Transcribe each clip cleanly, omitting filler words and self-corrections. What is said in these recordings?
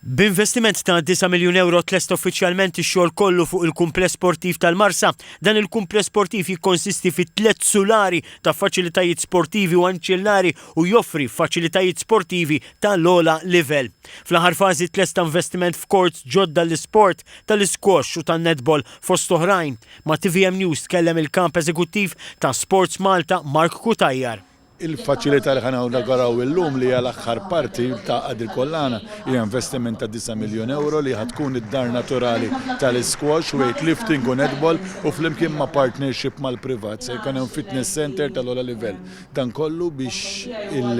B'investiment ta' 9 miljun ewro tlesta uffiċjalment ix-xogħol kollu fuq il-kumpless sportiv tal-Marsa. Dan il-kumpless sportiv jikkonsisti fi tliet sulari ta' faċilitajiet sportivi u anċillari u joffri faċilitajiet sportivi ta' l-ogħla livell. Fl-aħħar fażi tlesta investiment f'courts ġodda għall-isport tal-isquash u tan-netball fost oħrajn. Ma' tvm News tkellem il-Kap Eżekuttiv ta' Sports Malta Mark Cutajar. Il-faċilità li ħa nawguraw illum li hija l-aħħar parti tgħaqqad il-kollana hija investiment ta' 9 miljun ewro li ħa tkun id-dar naturali tal-isquash, weightlifting u netball u flimkien ma' partnership mal-privat se jkun hemm fitness centre tal-ogħla livell. Dan kollu biex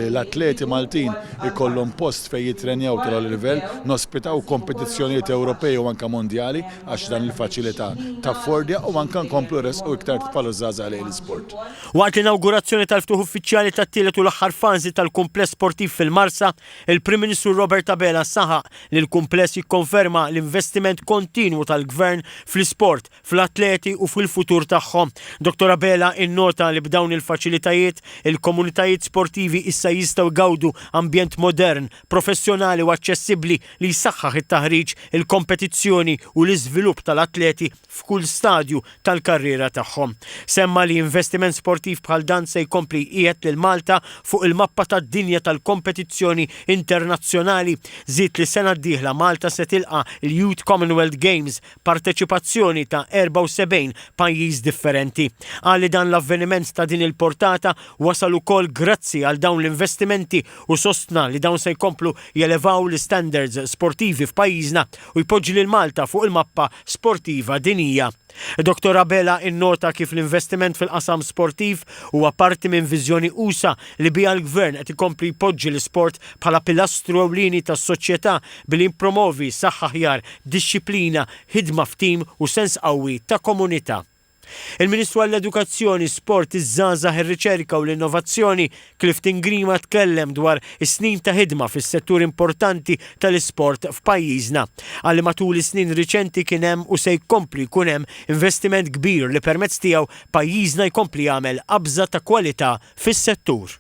l-atleti Maltin ikollhom post fejn jittrenjaw tal-ogħla livell, nospitaw kompetizzjonijiet Ewropej u anke mondjali għax dan il-faċilità taffordja u anke nkomplu ressqu iktar tfal u żgħażagħ lejn l-isport. Waqt l-inawgurazzjoni tal-ftuħ uffiċjali tat-tielet u l-aħħar fażi tal-kumpless sportiv fil-Marsa, il-Prim Ministru Robert Abela saħaq li l-kumpless jikkonferma l-investiment kontinwu tal-Gvern fl-isport, fl-atleti u fil-futur tagħhom. Dottor Abela innota li b'dawn il-faċilitajiet, il-komunitajiet sportivi issa jistgħu jgawdu ambjent modern, professjonali u aċċessibbli li jsaħħaħ it-taħriġ, il-kompetizzjoni u l-iżvilupp tal-atleti f'kull stadju tal-karriera tagħhom. Semma li investiment sportiv bħal dan se jkompli jqiegħed lil Malta fuq il-mappa tad-dinja tal-kompetizzjoni internazzjonali. Żied li s-sena d-dieħla Malta se tilqa' l-Youth Commonwealth Games b'parteċipazzjoni ta' 74 pajjiż differenti. Qal li dan l-avveniment ta' din il-portata wasal ukoll grazzi għal dawn l-investimenti u sostna li dawn se jkomplu jelevaw l-istandards sportivi f'pajjiżna u jpoġġi lil Malta fuq il-mappa sportiva dinjija. Dottor Abela innota kif l-investiment fil-qasam sportiv huwa parti minn viżjoni usa' li biha l-Gvern qed ikompli jpoġġi l-isport bħala pilastru ewlieni tas-soċjetà billi jippromovi saħħa aħjar, dixxiplina, ħidma f'tim u sens qawwi ta' komunità. Il-Ministru għall-Edukazzjoni, Sport, iż-Żgħażagħ, ir-Riċerka u l-Innovazzjoni, Clifton Grima tkellem dwar is-snin ta' ħidma fis-settur importanti tal-isport f'pajjiżna. Qal li matul is-snin riċenti kien hemm u se jkompli jkun hemm investiment kbir li permezz tiegħu pajjiżna jkompli jagħmel qabża ta' kwalità fis-settur.